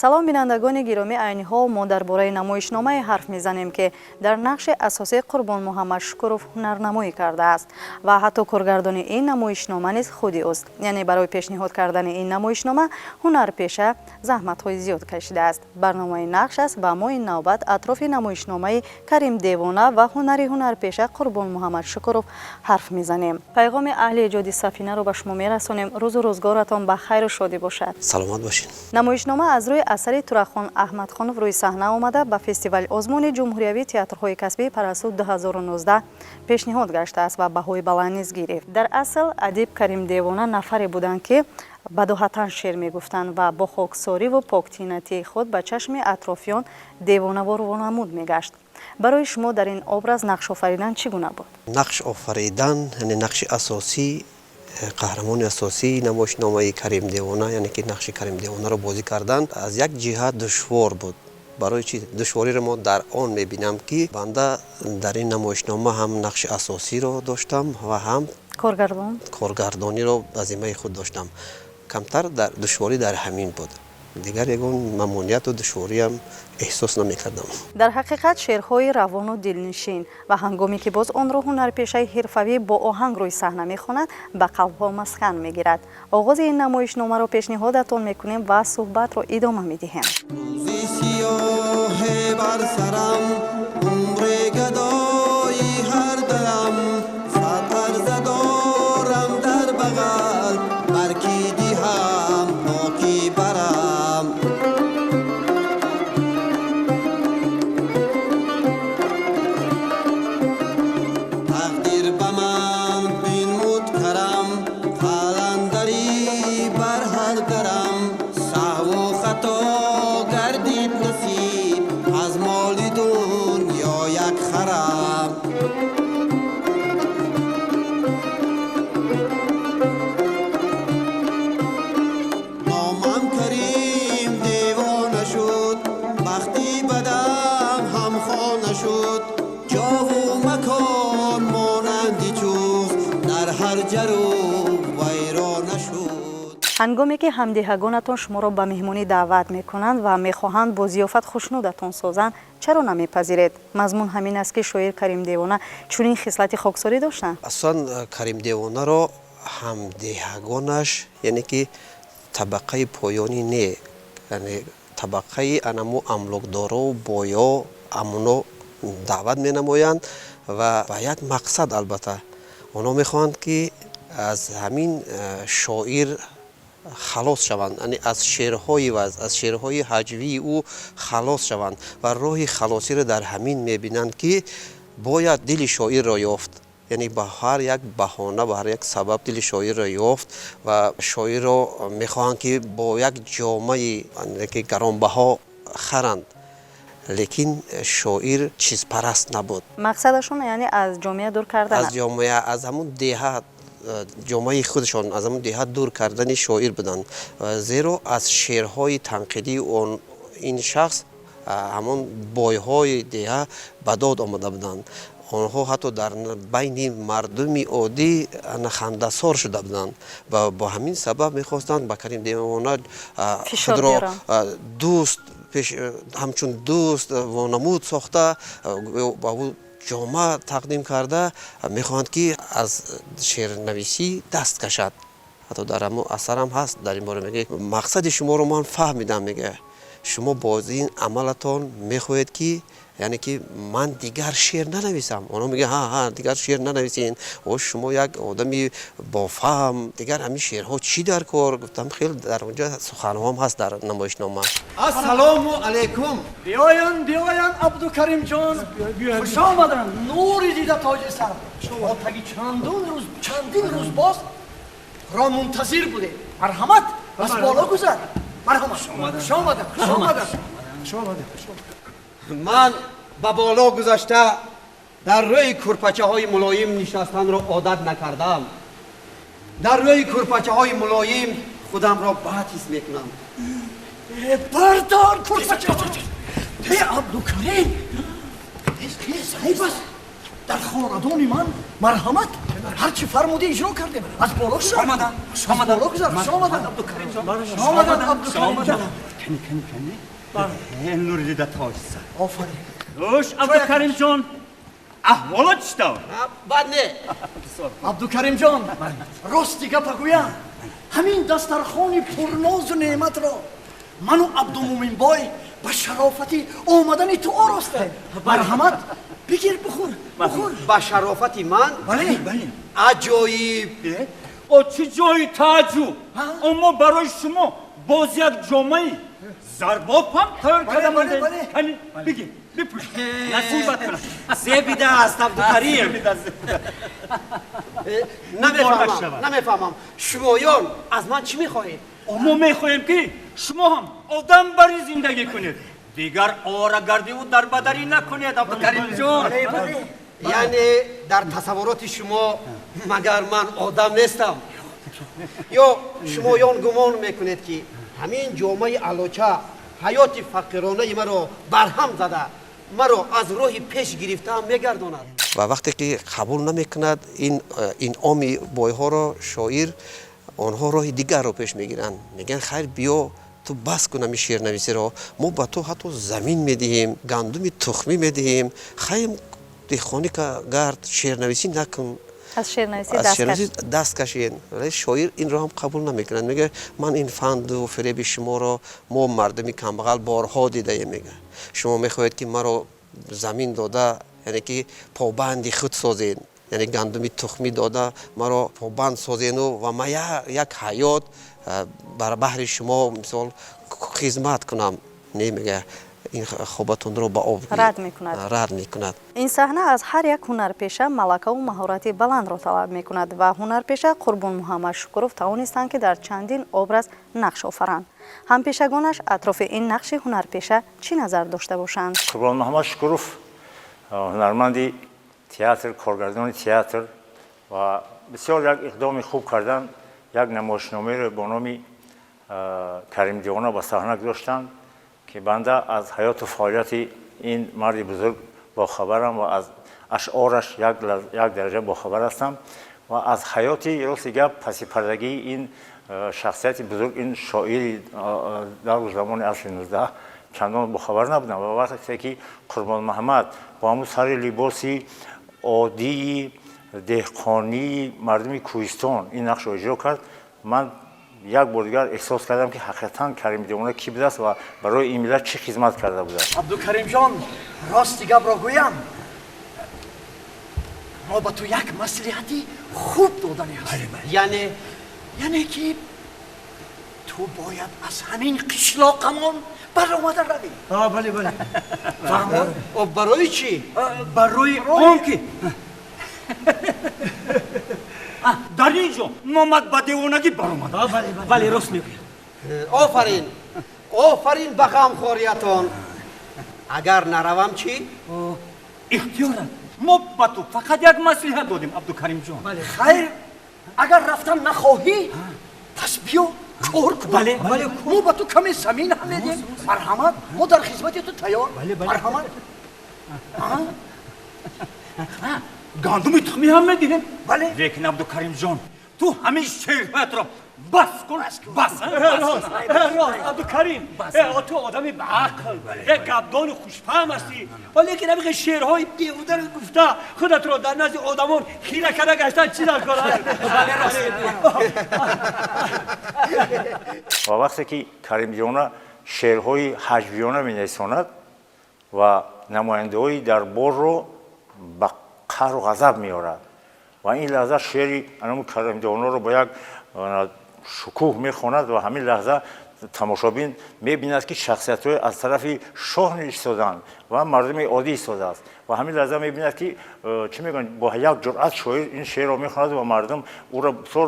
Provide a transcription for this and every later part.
Салом, бинандагони гиромӣ. Айни ҳол мо дар бораи намоишномае ҳарф мезанем, ки дар нақши асосии Қурбонмуҳаммад Шукуров ҳунарнамоӣ кардааст ва ҳатто коргардони ин намоишнома низ худи ӯст. Яъне барои пешниҳод кардани ин намоишнома ҳунарпеша заҳматҳои зиёд кашидааст. Барномаи «Нақш» аст ва мо ин навбат атрофи намоишномаи «Карим девона» ва ҳунари ҳунарпеша Қурбонмуҳаммад Шукуров ҳарф мезанем. Пайғоми аҳли эҷоди «Сафинаро» ба шумо мерасонем. Рӯзу рӯзгоратон ба хайру шодӣ бошад. Саломат бошед. Намоишнома аз рӯи асари Турахон Аҳмадхонов рӯи саҳна омада, ба фестивали озмуни ҷумҳуриявии театрҳои касбии «Парасту» 2019 пешниҳод гаштааст ва баҳои баланд низ гирифт. Дар асл адиб Карим Девона нафаре буданд, ки бадоҳатан шеър мегуфтанд ва бо хоксориву поктинатии худ ба чашми атрофиён девонавор вонамуд мегашт. Барои шумо дар ин образ нақш офаридан чӣ гуна буд? Нақш офаридан, яъне нақши асосӣ, қаҳрамони асосии намоишномаи «Карим девона», яъне ки нақши Карим девонаро бозӣ кардан аз як ҷиҳат душвор буд. Барои чи? Душвориро мо дар он мебинам, ки банда дар ин намоишнома ҳам нақши асосиро доштам ва ҳам коргардон. Коргардониро ба зиммаи худ доштам. Камтар душворӣ дар ҳамин буд, дигар ягон мамонияту душвориам эҳсос намекардам. Дар ҳақиқат, шеърҳои равону дилнишин ва ҳангоме ки боз онро ҳунарпешаи ҳирфавӣ бо оҳанг рӯи саҳна мехонад, ба қалбҳо маскан мегирад. Оғози ин намоишномаро пешниҳодатон мекунем ва суҳбатро идома медиҳем. Рӯзи сиёҳе бар сарам, умре гадои ҳар дам, сад арза дорам дар бағал, бар кӣ диҳам, бо кӣ барам? Тақдир ба ман бинмуд карам, қаландарӣ бар ҳар дарам, саҳву хато гардид насиб, аз моли дунё як харам. Номам Карим девона шуд, бахти бадам ҳамхона шуд, ҷову макон монанди чӯз дар ҳар ҷару вайрона шуд. Ҳангоме ки ҳамдиҳагонатон шуморо ба меҳмонӣ даъват мекунанд ва мехоҳанд бо зиёфат хушнудатон созанд, чаро намепазиред? Мазмун ҳамин аст, ки шоир Карим Девона чунин хислати хоксорӣ доштанд? Асосан Карим девонаро ҳамдеҳагонаш, яъне ки табақаи поёнӣ не, яъне табақаи анамо амлокдорову боё, амоно даъват менамоянд ва ба як мақсад. Албатта, онҳо мехоҳанд, ки аз ҳамин шоир халос шаванд, яъне аз шеърҳои ва аз шеърҳои ҳаҷвии ӯ халос шаванд ва роҳи халосиро дар ҳамин мебинанд, ки бояд дили шоирро ёфт, яъне ба ҳар як баҳона, ба ҳар як сабаб дили шоирро ёфт ва шоирро мехоҳанд, ки бо як ҷомаи ки гаронбаҳо харанд. Лекин шоир чизпараст набуд. Мақсадашон яъне аз ҷомеа дур кардан? Аз ҷомеа, аз ҳамун деҳа, ҷомеаи худашон, аз ҳамун деҳа дур кардани шоир буданд, зеро аз шеърҳои танқидии он ин шахс ҳамон бойҳои деҳа ба дод омада буданд. Онҳо ҳатто дар байни мардуми оддӣ хандасор шуда буданд ва бо ҳамин сабаб мехостанд ба Карим девона худро дӯст, ҳамчун дӯст вонамуд сохта, ба ӯ ҷома тақдим карда, мехоҳанд, ки аз шеърнависӣ даст кашад. Ҳатто дар ҳамон асарам ҳаст дар ин бора, мега: «Мақсади шуморо ман фаҳмидам», мега, «шумо бо ин амалатон мехоҳед, ки яъне ки ман дигар шеър нанависам». Онҳо мегӯянд: «Ҳа, ҳа, дигар шеър нанависен. О, шумо як одами бофаҳм, дигар ҳамин шеърҳо чӣ дар кор?» Гуфтам, хеле дар онҷо суханҳоам ҳаст дар намоишнома. Ассалому алайкум. Биёянд, биёянд, Абдукаримҷон, хуш омаданд, нури дида, тоҷи сар. Мо таги чандун рӯз, чандин рӯз боз ро мунтазир будем. Марҳамат, аз боло гузар. Марҳамат, хуш омаданд, хуш омаданд. Ман ба боло гузашта дар рӯи курпачаҳои мулоим нишастанро одат накардам. Дар рӯи курпачаҳои мулоим худамро бад ҳис мекунам. Бардор курпача, э Абдукарим, айб аст дар хонадони ман. Марҳамат. Ҳарчи фармудӣ иҷро кардем. Аз боло гузар. Омадам. Аз боло гузар. Хуш омадам. Абдукаримҷон. Хуш омадам, Абдукаримҷон. Кани, кани, кани. Нури дида тоҷ сар. Офарин. Хуш, Абдукаримҷон. Аҳволот чӣ тавр? Бад не. Абдукаримҷон, рости гапа гӯям, ҳамин дастархони пурнозу неъматро ману Абдумуминбой ба шарофати омадани ту оростем. Марҳамат, бигир, бихӯр, бихӯр. Ба шарофати ман? Бале, бале. Аҷоиб! О, чӣ ҷои тааҷҷуб! Мо барои шумо боз як ҷомаи зарбоф ҳам тайёр карда мондем. Кани, бигир, бипӯш, насибат кунад. Зебидааст, Абдукарим. Намефаҳмам, намефаҳмам, шумоён аз ман чӣ мехоҳед? Мо мехоҳем, ки шумо ҳам одам бари зиндагӣ кунед, дигар оворагардиву дарбадарӣ накунед, Абдукаримҷон. Яъне дар тасаввуроти шумо магар ман одам нестам? Ё шумоён гумон мекунед, ки ҳамин ҷомаи алоча ҳаёти фақиронаи маро барҳам зада, маро аз роҳи пеш гирифтаам мегардонад? Ва вақте ки қабул намекунад ин инъоми бойҳоро шоир, онҳо роҳи дигарро пеш мегиранд. Мегӯянд: хайр, биё, ту бас кун ҳамин шеърнависиро, мо ба ту ҳатто замин медиҳем, гандуми тухмӣ медиҳем, хайр, деҳқонӣ гард, шеърнависӣ накун. Аз шеърнависӣ. Аз шеърнависӣ даст кашед. Вале шоир инро ҳам қабул намекунад. Мегӯяд: ман ин фанду фиреби шуморо мо мардуми камбағал борҳо дидаем. Мегӯяд: шумо мехоҳед, ки маро замин дода, яъне ки побанди худ созед, яъне гандуми тухмӣ дода маро побанд созену ва ман як ҳаёт бар баҳри шумо, мисол, хизмат кунам. Не, мегӯяд, ин хобатонро ба об. Рад мекунад. Рад мекунад. Ин саҳна аз ҳар як ҳунарпеша малакаву маҳорати баландро талаб мекунад ва ҳунарпеша Қурбонмуҳаммад Шукуров тавонистанд, ки дар чандин образ нақш офаранд. Ҳампешагонаш атрофи ин нақши ҳунарпеша чӣ назар дошта бошанд? Қурбонмуҳаммад Шукуров ҳунарманди театр, коргардони театр ва бисёр як иқдоми хуб кардан, як намоишномаеро бо номи Карим Девона ба саҳна гузоштанд, ки банда аз ҳаёту фаъолияти ин марди бузург бохабарам ва аз ашъораш як дараҷа бохабар ҳастам ва аз ҳаёти, рости гап, пасипардагии ин шахсияти бузург, ин шоири давру замони асри 19 чандон бохабар набудам. Ва вақте ки Қурбонмуҳаммад бо ҳамун сари либоси оддии деҳқонии мардуми кӯҳистон ин нақшро иҷро кард, ман як бор дигар эҳсос кардам, ки ҳақиқатан Карим Девона кӣ будааст ва барои ин миллат чӣ хизмат карда будааст. Абдукаримҷон, рости гапро гӯям, мо ба ту як маслиҳати хуб додани ҳастем. Яъне? Яъне ки ту бояд аз ҳамин қишлоқамон баромада равӣ. Бале, бале. Фаҳмо? Барои чӣ? Барои он ки дар ин ҷо номат ба девонагӣ баромад. Бале, рост мегӯяд. Офарин, офарин ба ғамхориятон. Агар наравам чӣ? Ихтиёрат. Мо ба ту фақат як маслиҳат додем, Абдукаримҷон. Хайр, агар рафтан нахоҳӣ, пас биё кор кун. Бале, бале. Мо ба ту каме замин ҳам медем. Марҳамат, мо дар хизмати ту тайёр. Марҳамат. Гандуми тухмӣ ҳам медиҳем. Бале. Лекин, Абдукаримҷон, ту ҳамин шеърҳоятро бас кун, бас. Рост, рост, Абдукарим, ту одами баақл, гапдони хушфаҳм ҳастӣ, валекин ҳамин шеърҳои беҳударо гуфта, худатро дар назди одамон хира карда гаштан чӣ дар кор? Ва вақте ки Карим Девона шеърҳои ҳаҷвиёна менависонад ва намояндаҳои дарборро ба қаҳру ғазаб меорад ва ин лаҳза шеъри анаму Карим Девонаро бо як шукӯҳ мехонад ва ҳамин лаҳза тамошобин мебинад, ки шахсиятҳое аз тарафи шоҳ истоданд ва мардуми оддӣ истодааст, ва ҳамин лаҳза мебинад, ки чӣ мегӯянд, бо як ҷуръат шоир ин шеърро мехонад ва мардум ӯро бисёр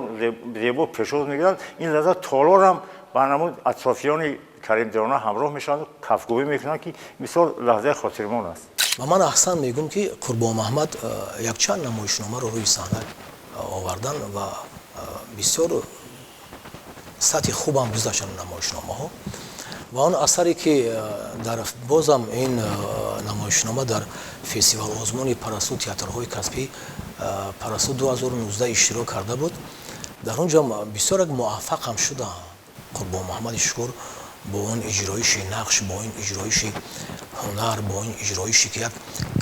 зебо пешвоз мегиранд. Ин лаҳза толорам ба намуд атрофиёни Карим Девона ҳамроҳ мешаванд, кафгӯбӣ мекунанд, ки бисёр лаҳзаи хотирмон аст. Ва ман аҳсан мегӯм, ки Қурбонмаҳмад якчанд намоишномаро рӯи саҳна овардан ва бисёр сатҳи хубам гузаштанд намоишномаҳо. Ва он асаре, ки дар бозам ин намоишнома дар фестивал озмуни Парасту театрҳои касбӣ Парасту 2019 иштирок карда буд. Дар он ҷо бисёр як муваффақ ҳам шуда Қурбонмуҳаммади Шукур бо он иҷроиши нақш, бо ин иҷроиши ҳунар, бо ин иҷроише ки як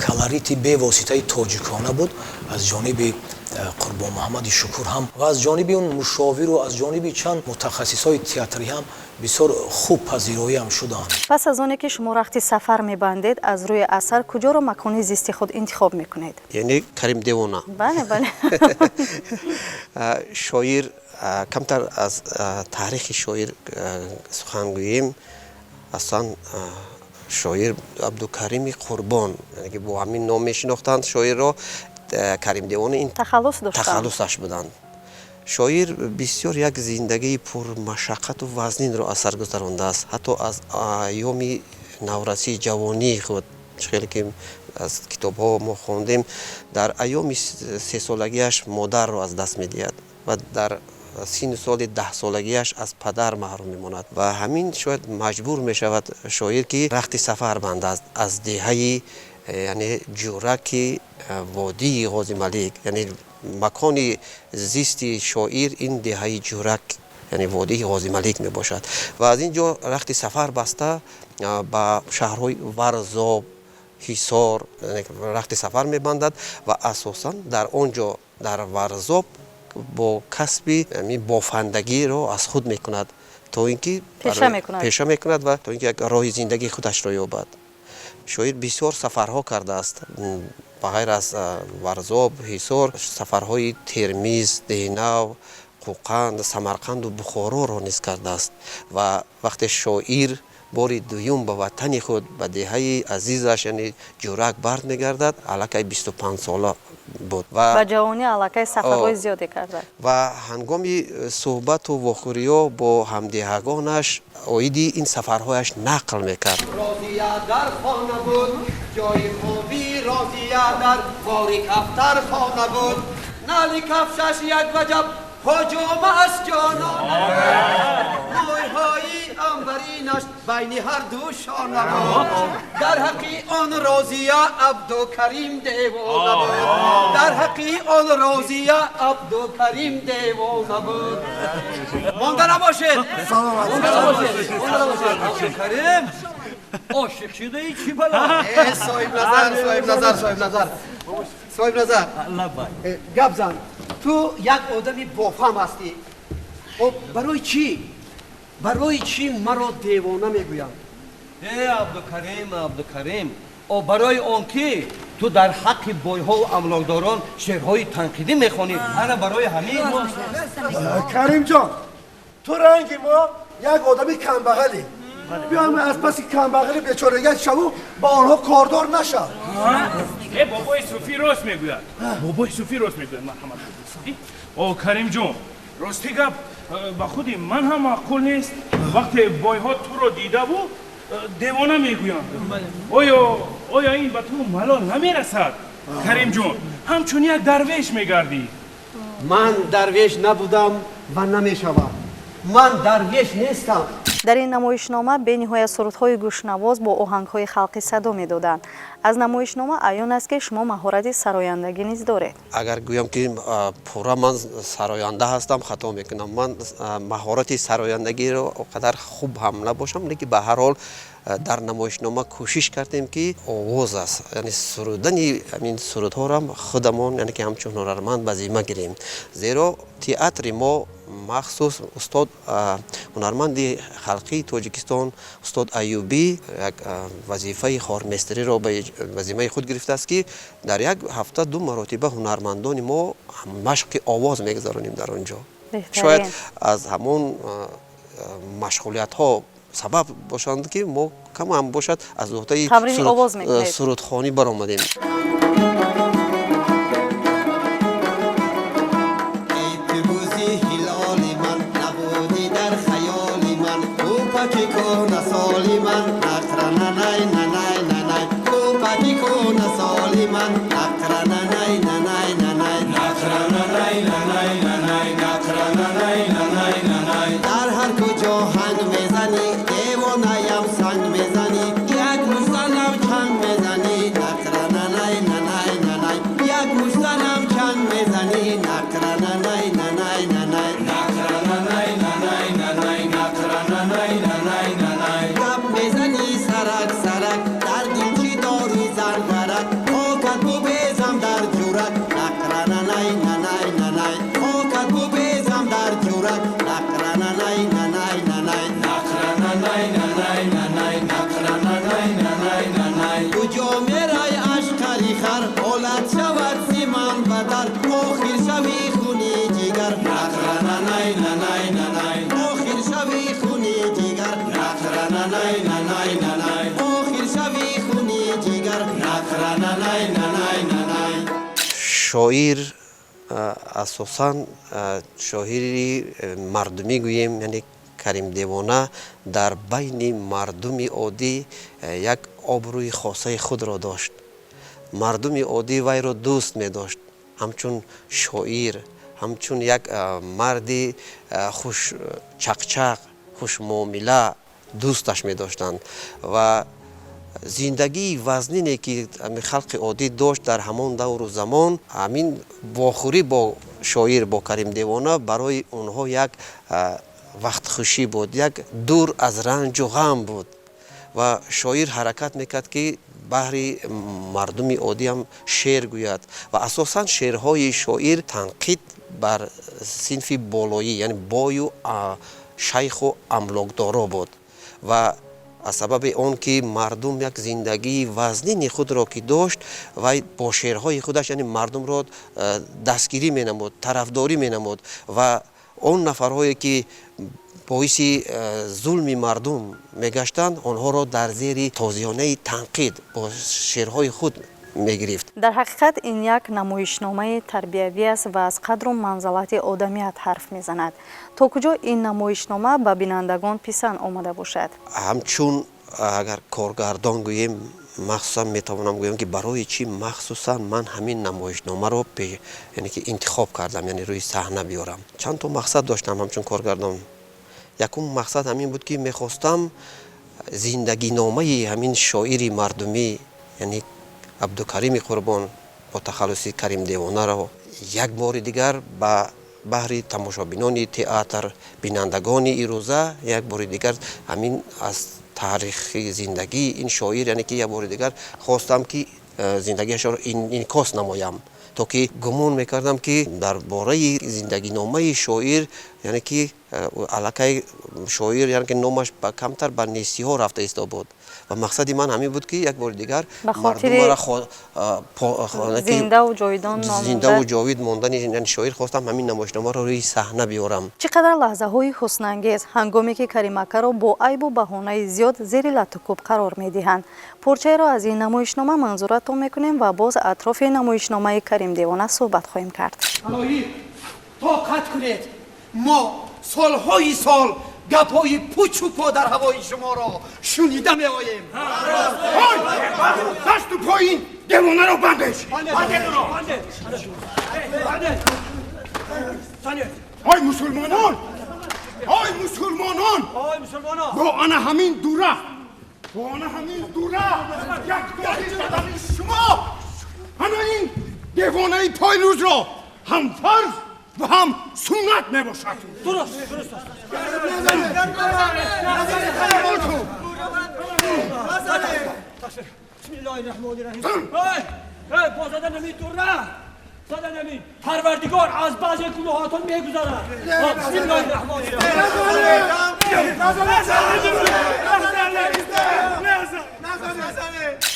колорити бевоситаи тоҷикона буд аз ҷониби Қурбонмуҳаммади Шукур ҳам ва аз ҷониби он мушовиру аз ҷониби чанд мутахассисҳои театрӣ ҳам бисёр хуб пазироӣ ҳам шуданд. Пас аз оне ки шумо рахти сафар мебандед, аз рӯи асар куҷоро макони зисти худ интихоб мекунед? Яъне Карим Девона. Бале, бале. Шоир, камтар аз таърихи шоир сухан гӯем. Аслан шоир Абдукарими Қурбон, яъне ки бо ҳамин ном мешинохтанд шоирро. Карим Девона ин тахаллус доштанд, тахаллусаш буданд. Шоир бисёр як зиндагии пурмашаққату вазнинро аз сар гузарондааст, ҳатто аз айёми наврасии ҷавонии худ, хеле ки аз китобҳо мо хондем, дар айёми сесолагиаш модарро аз даст медиҳад ва дар синну соли 10-солагиаш аз падар маҳрум мемонад ва ҳамин шояд маҷбур мешавад шоир, ки рахти сафар бандад аз деҳаи, яъне Ҷураки водии Ғозималик, яъне макони зисти шоир ин деҳаи Ҷурак, яъне водии Ғозималик мебошад, ва аз ин ҷо рахти сафар баста ба шаҳрҳои Варзоб, Ҳисор рахти сафар мебандад ва асосан дар он ҷо, дар Варзоб, бо касби бофандагиро аз худ мекунад, то ин ки пеша мекунад ва то ин ки як роҳи зиндагии худашро ёбад. Шоир бисёр сафарҳо кардааст. Ба ғайр аз Варзоб, Ҳисор, сафарҳои Термиз, Деҳнав, Қӯқанд, Самарқанду Бухороро низ кардааст. Ва вақте шоир бори дуюм ба ватани худ, ба деҳаи азизаш, яъне Ҷурак, бард мегардад, аллакай 25-сола буд. Ба ҷавонӣ аллакай сафарҳои зиёде карда. Ва ҳангоми суҳбату вохӯриҳо бо ҳамдеҳагонаш оиди ин сафарҳояш нақл мекард. Розия дар хона буд, ҷои хоби Розия дар ғори кафтар хона буд. Нали кафшаш як ваҷаб ҳуҷума аз ҷонона, мӯйҳои анбаринаш байни ҳар ду шона буд. Дар ҳаққи он Розия Абдукарим девона буд, дар ҳаққи он Розия Абдукарим девона буд. Монда набошед, монда набошед, монда набошед. Абдукарим, ошиқ шудаи, чӣ бало? Соҳиб назар, соҳиб назар, соҳиб назар, соҳиб назар, гап зан. Ту як одами бофаҳм ҳастӣ. Барои чӣ, барои чӣ маро девона мегӯянд? Э, Абдукарим, Абдукарим, о барои он ки ту дар ҳаққи бойҳову амлокдорон шеърҳои танқидӣ мехонӣ, ана барои ҳамин. Каримҷон, ту ранги мо як одами камбағалӣ. Биём аз паси камбағали бечорагият шаву ба онҳо кордор нашав. Э, бобои Суфӣ рост мегӯяд, бобои Суфӣ рост мегӯяд. Марҳамат. О, Каримҷон, рости гап, ба худи ман ҳам маъқул нест, вақте бойҳо туро дидаву девона мегӯянд. Оё ин ба ту малол намерасад, Каримҷон? Ҳамчун як дарвеш мегардӣ. Ман дарвеш набудам ва намешавам. Ман дарвеш нестам. Дар ин намоишнома бениҳоят сурудҳои гӯшнавоз бо оҳангҳои халқӣ садо медоданд. Аз намоишнома аён аст, ки шумо маҳорати сарояндагӣ низ доред. Агар гӯям, ки пурра ман сароянда ҳастам, хато мекунам. Ман маҳорати сарояндагиро он қадар хуб ҳам набошам, лекин ба ҳар ҳол дар намоишнома кӯшиш кардем, ки овоз аст, яъне сурудани ҳамин сурудҳоро худамон, яъне ки ҳамчун ҳунарманд ба зимма гирем, зеро театри мо махсус устод, ҳунарманди халқии Тоҷикистон, устод Аюбӣ як вазифаи хорместериро ба зиммаи худ гирифтааст, ки дар як ҳафта ду маротиба ҳунармандони мо машқи овоз мегузаронем дар он ҷо. Шояд аз ҳамон машғулиятҳо сабаб бошанд, ки мо кам ҳам бошад аз уҳдаи сурудхонӣ баромадем. Дар ҳар куҷо ҳанг мезанӣ, девонаям санг мезанӣ, як музанам чанг мезанӣ. Нақра нанай. Нақра нанай нанай нанай, нақра нанай нанай нанай, нақра нанай нанай нанай. Гап мезанӣ сарак сарак, дар дил чӣ дорӣ заргарак, хокат бубезам дар ҷурак, нақра нанай нанай нанай, хокат бубезам дар ҷурак, нақра нанай нанай нанай, нақра нанай нанай нанай, нақра нанай нанай нанай. Куҷо мерай ашқари хар, ҳолат шавад зиман бадар, охир шави хуни ҷигар, нақра нанай нанай нанай, охир шави хуни ҷигар, нақра нанай нанай нанай, охир шави хуни ҷигар, нақра нанай нанай нанай. Шоир асосан шоири мардумӣ гӯем, яъне Карим Девона дар байни мардуми оддӣ як обрӯи хосаи худро дошт. Мардуми оддӣ вайро дӯст медошт ҳамчун шоир, ҳамчун як марди хушчақчақ, хушмуомила дӯсташ медоштанд. Ва зиндагии вазнине ки халқи оддӣ дошт дар ҳамон давру замон, ҳамин вохӯрӣ бо шоир, бо Карим Девона барои онҳо як вақтхушӣ буд, як дур аз ранҷу ғам буд. Ва шоир ҳаракат мекард, ки баҳри мардуми оддиам шеър гӯяд. Ва асосан шеърҳои шоир танқид бар синфи болоӣ, яъне бою шайху амлокдоро буд. Ва аз сабаби он ки мардум як зиндагии вазнини худро ки дошт, вай бо шеърҳои худаш, яъне мардумро дастгирӣ менамуд, тарафдорӣ менамуд. Ва он нафарҳое ки боиси зулми мардум мегаштанд, онҳоро дар зери тозиёнаи танқид бо шеърҳои худ мегирифт. Дар ҳақиқат ин як намоишномаи тарбиявӣ аст ва аз қадру манзалати одамият ҳарф мезанад. То куҷо ин намоишнома ба бинандагон писанд омада бошад? Ҳамчун агар коргардон гӯем, махсусан метавонам гӯям, ки барои чӣ махсусан ман ҳамин намоишномаро яъне ки интихоб кардам, яъне рӯи саҳна биёрам. Чанд то мақсад доштам ҳамчун коргардон. Якум мақсад ҳамин буд, ки мехостам зиндагиномаи ҳамин шоири мардумӣ, яъне Абдукарими Қурбон бо тахаллуси Карим Девонаро як бори дигар ба баҳри тамошобинони театр, бинандагони ирӯза, як бори дигар ҳамин аз таърихи зиндагии ин шоир, яъне ки як бори дигар хостам, ки зиндагиашро инъикос намоям, то ки гумон мекардам, ки дар бораи зиндагиномаи шоир, яъне ки аллакай шоир, яъне ки номаш ба камтар ба нестиҳо рафта истода буд. Ва мақсади ман ҳамин буд, ки як бори дигар мардумара зиндаву ҷовидон зиндаву ҷовид мондани, яъне шоир, хостам ҳамин намоишномаро рӯи саҳна биёрам. Чӣ қадар лаҳзаҳои ҳуснангез, ҳангоме ки Каримакаро бо айбу баҳонаи зиёд зери латтукӯб қарор медиҳанд. Порчаеро аз ин намоишнома манзуратон мекунем ва боз атрофи намоишномаи Карим Девона суҳбат хоҳем кард. Тоқат кунед, мо солҳои сол гапҳои пучу по дар ҳавои шуморо шунида меоем. Дасту поин девонаро бандеш! Ой мусулмонон, ой мусулмонон, бо ана ҳамин дура, бо ана ҳамин дура як гоҳи задани шумо ана ин девонаи пойлузро ҳам фарз ва ҳам суннат мебошад. Дуруст, дуруст аст. Бисмиллоҳи раҳмони раҳим. Бо задан ҳамин дура, задан ҳамин Парвардигор аз баъзе гуноҳотон мегузарад. Бисмиллоҳи раҳмони раҳим.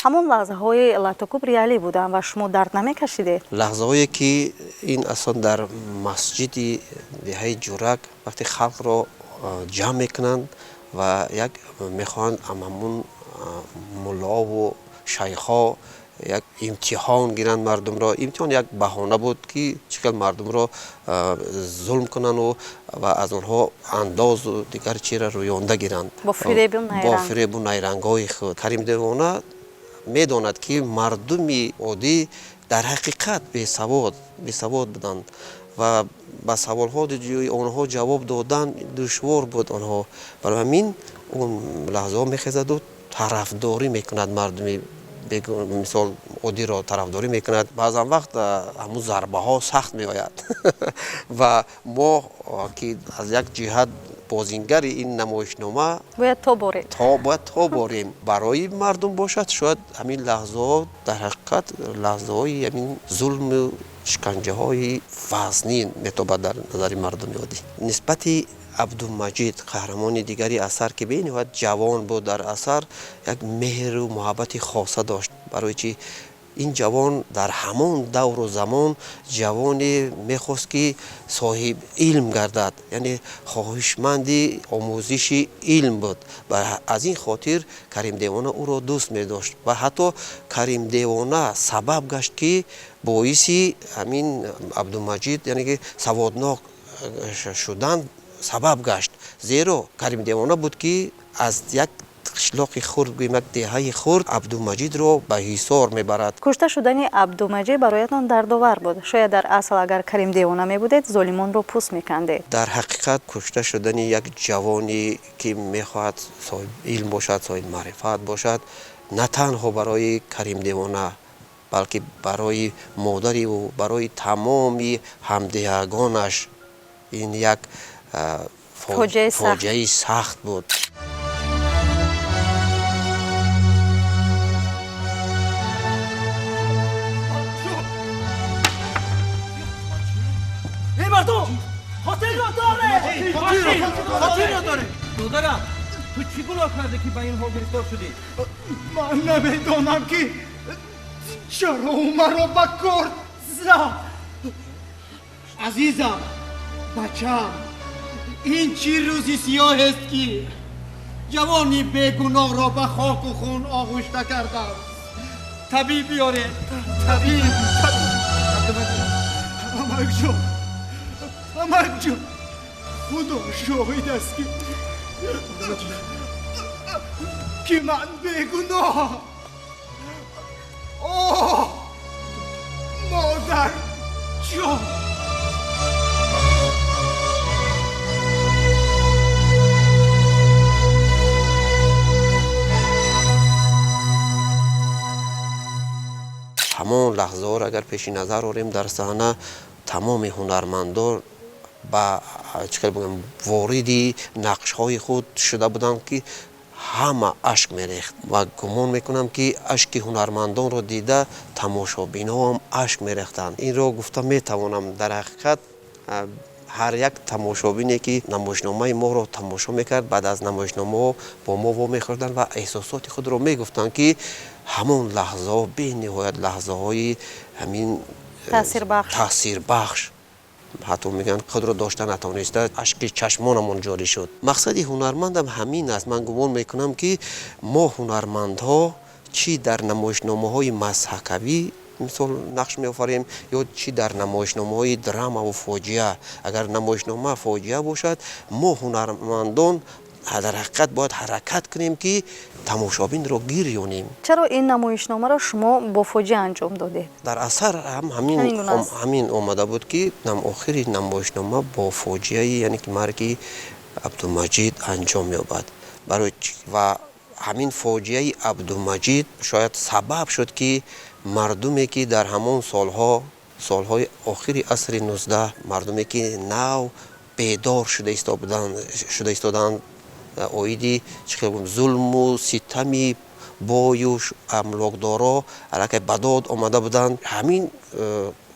Ҳамон лаҳзаҳои латтукӯб реалӣ буданд ва шумо дард намекашидед? Лаҳзаҳое ки ин аслан дар масҷиди деҳаи Ҷурак вақте халқро ҷамъ мекунанд ва як мехоҳанд ҳамон муллову шайхҳо як имтиҳон гиранд мардумро. Имтиҳон як баҳона буд, ки чӣ хел мардумро зулм кунанду ва аз онҳо андозу дигар чиро рӯёнда гиранд бо фиребу бо фиребу найрангҳои худ. Карим Девона медонад, ки мардуми оддӣ дар ҳақиқат бесавод буданд ва ба саволҳо онҳо ҷавоб додан душвор буд онҳо. Барои ҳамин он лаҳзаҳо мехезаду тарафдорӣ мекунад мардуми Мисол оддиро тарафдорӣ мекунад. Баъзан вақт ҳамун зарбаҳо сахт меояд ва мо ки аз як ҷиҳат бозингари ин намоишнома бояд то борем, бояд то борем. Барои мардум бошад, шояд ҳамин лаҳзаҳо дар ҳақиқат лаҳзаҳои ҳамин зулму шиканҷаҳои вазнин метобад дар назари мардуми оддӣ. Нисбати Абдумаҷид, қаҳрамони дигари асар, ки бениҳоят ҷавон буд дар асар, як меҳру муҳаббати хоса дошт. Барои чи ин ҷавон дар ҳамон давру замон ҷавоне мехост, ки соҳиб илм гардад, яъне хоҳишманди омӯзиши илм буд. Ва аз ин хотир Карим Девона ӯро дӯст медошт ва ҳатто Карим Девона сабаб гашт, ки боиси ҳамин Абдумаҷид, яъне ки саводнок шудан сабаб гашт. Зеро Карим Девона буд, ки аз як қишлоқи хурд, гӯем як деҳаи хурд, Абдумаҷидро ба Ҳисор мебарад. Кушта шудани Абдумаҷид бароятон дардовар буд. Шояд дар асл агар Карим Девона мебудед, золимонро пӯст мекандед. Дар ҳақиқат кушта шудани як ҷавоне, ки мехоҳад соҳиби илм бошад, соҳиби маърифат бошад, на танҳо барои Карим Девона, балки барои модари ӯ, барои тамоми ҳамдеҳагонаш ин як фоҷиаи сахт буд. Додарам, ту чӣ гуноҳ кардӣ, ки ба ин ҳол гирифтор шудӣ? Ман намедонам, ки чаро маро ба кор зад. Азизам, бачам, ин чӣ рӯзи сиёҳест, ки ҷавони бегуноҳро ба хоку хун оғушта кардам. Табиб биёред, табиб. Амакҷон, амакҷон, худо шоҳид аст, ки ман бегуноҳам. Оҳ, модарҷон! Ҳамон лаҳзаҳоро агар пеши назар орем, дар саҳна тамоми ҳунармандон ба чӣ хел бигӯям, вориди нақшҳои худ шуда буданд, ки ҳама ашк мерехт ва гумон мекунам, ки ашки ҳунармандонро дида тамошобинҳоам ашк мерехтанд. Инро гуфта метавонам, дар ҳақиқат ҳар як тамошобине, ки намоишномаи моро тамошо мекард, баъд аз намоишномаҳо бо мо вомехӯрданд ва эҳсосоти худро мегуфтанд, ки ҳамон лаҳзаҳо бениҳоят лаҳзаҳои ҳамин таъсирбахш, ҳатто мегӯянд, худро дошта натавониста ашки чашмонамон ҷорӣ шуд. Мақсади ҳунармандам ҳамин аст. Ман гумон мекунам, ки мо ҳунармандҳо чӣ дар намоишномаҳои мазҳакавӣ мисол нақш меофарем ё чӣ дар намоишномаҳои драмаву фоҷиа, агар намоишнома фоҷиа бошад, мо ҳунармандон дар ҳақиқат бояд ҳаракат кунем, ки тамошобинро гирёнем. Чаро ин намоишномаро шумо бо фоҷиа анҷом додед? Дар асар ҳам ҳамин омада буд, ки охири намоишнома бо фоҷиаи, яъне ки марги Абдумаҷид анҷом меёбад. Барои ва ҳамин фоҷиаи Абдумаҷид шояд сабаб шуд, ки мардуме, ки дар ҳамон солҳо, солҳои охири асри 19, мардуме, ки нав бедор шуда истоданд оиди чӣ хел гӯям, зулму ситами бою амлокдоро аллакай ба дод омада буданд, ҳамин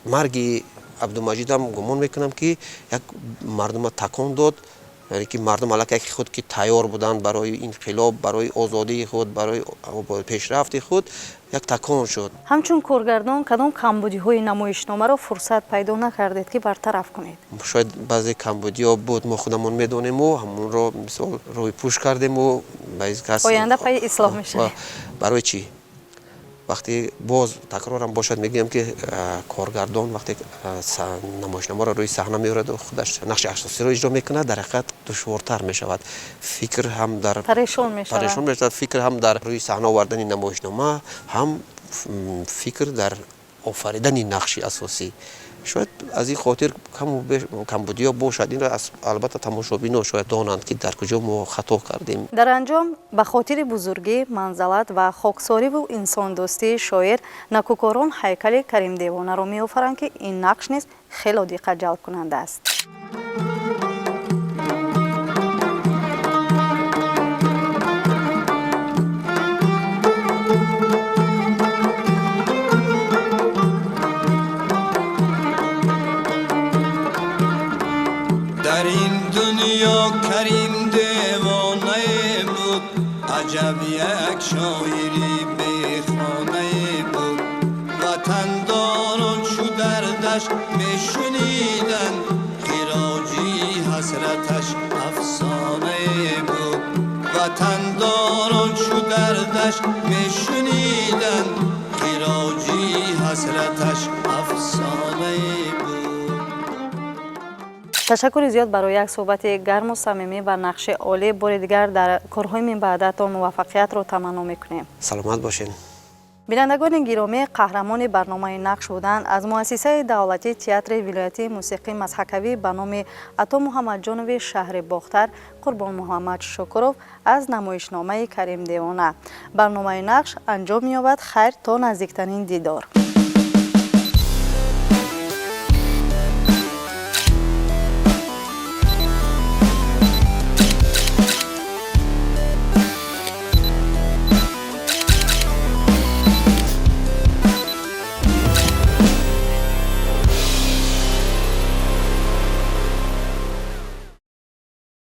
марги Абдумаҷидам гумон мекунам, ки як мардума такон дод, яъне ки мардум аллакай худ ки тайёр буданд барои инқилоб, барои озодии худ, барои пешрафти худ, як такон шуд. Ҳамчун коргардон кадом камбудиҳои намоишномаро фурсат пайдо накардед, ки бартараф кунед? Шояд баъзе камбудиҳо буд, мо худамон медонему ҳамонро мисол рӯйпӯш кардему оянда пайи ислоҳ мешавад. Барои чӣ? Вақте боз такрорам бошад, мегӯям, ки коргардон вақте намоишномаро рӯи саҳна меорад, худаш нақши асосиро иҷро мекунад, дар ҳақиқат душвортар мешавад. Фикр ҳам дар парешон мешавад, парешон мешавад фикр ҳам дар рӯи саҳна овардани намоишнома, ҳам фикр дар офаридани нақши асосӣ. Шояд аз ин хотир камбудиҳо бошад. Инро албатта тамошобино шояд донанд, ки дар куҷо мо хато кардем. Дар анҷом ба хотири бузургӣ, манзалат ва хоксориву инсондӯстии шоир накӯкорон ҳайкали Карим Девонаро меофаранд, ки ин нақш низ хело диққат ҷалбкунанда аст. Дар ин дунё Карим девонае буд, аҷаб як шоири бехонае буд. Ватандорон чу дардаш мешуниданд, хироҷи ҳасраташ афсонае буд. Ватандорон чу дардаш мешуниданд, хироҷи ҳасраташ афсонае буд. Ташаккури зиёд барои як суҳбати гарму самимӣ ва нақши олӣ. Бори дигар дар корҳои минбаъдатон муваффақиятро таманно мекунем. Саломат бошед. Бинандагони гиромӣ, қаҳрамони барномаи нақш буданд аз муассисаи давлатии театри вилоятии мусиқии мазҳакавӣ ба номи Ато Муҳаммадҷонови шаҳри Бохтар Қурбонмуҳаммад Шукуров аз намоишномаи Карим Девона. Барномаи нақш анҷом меёбад. Хайр, то наздиктарин дидор.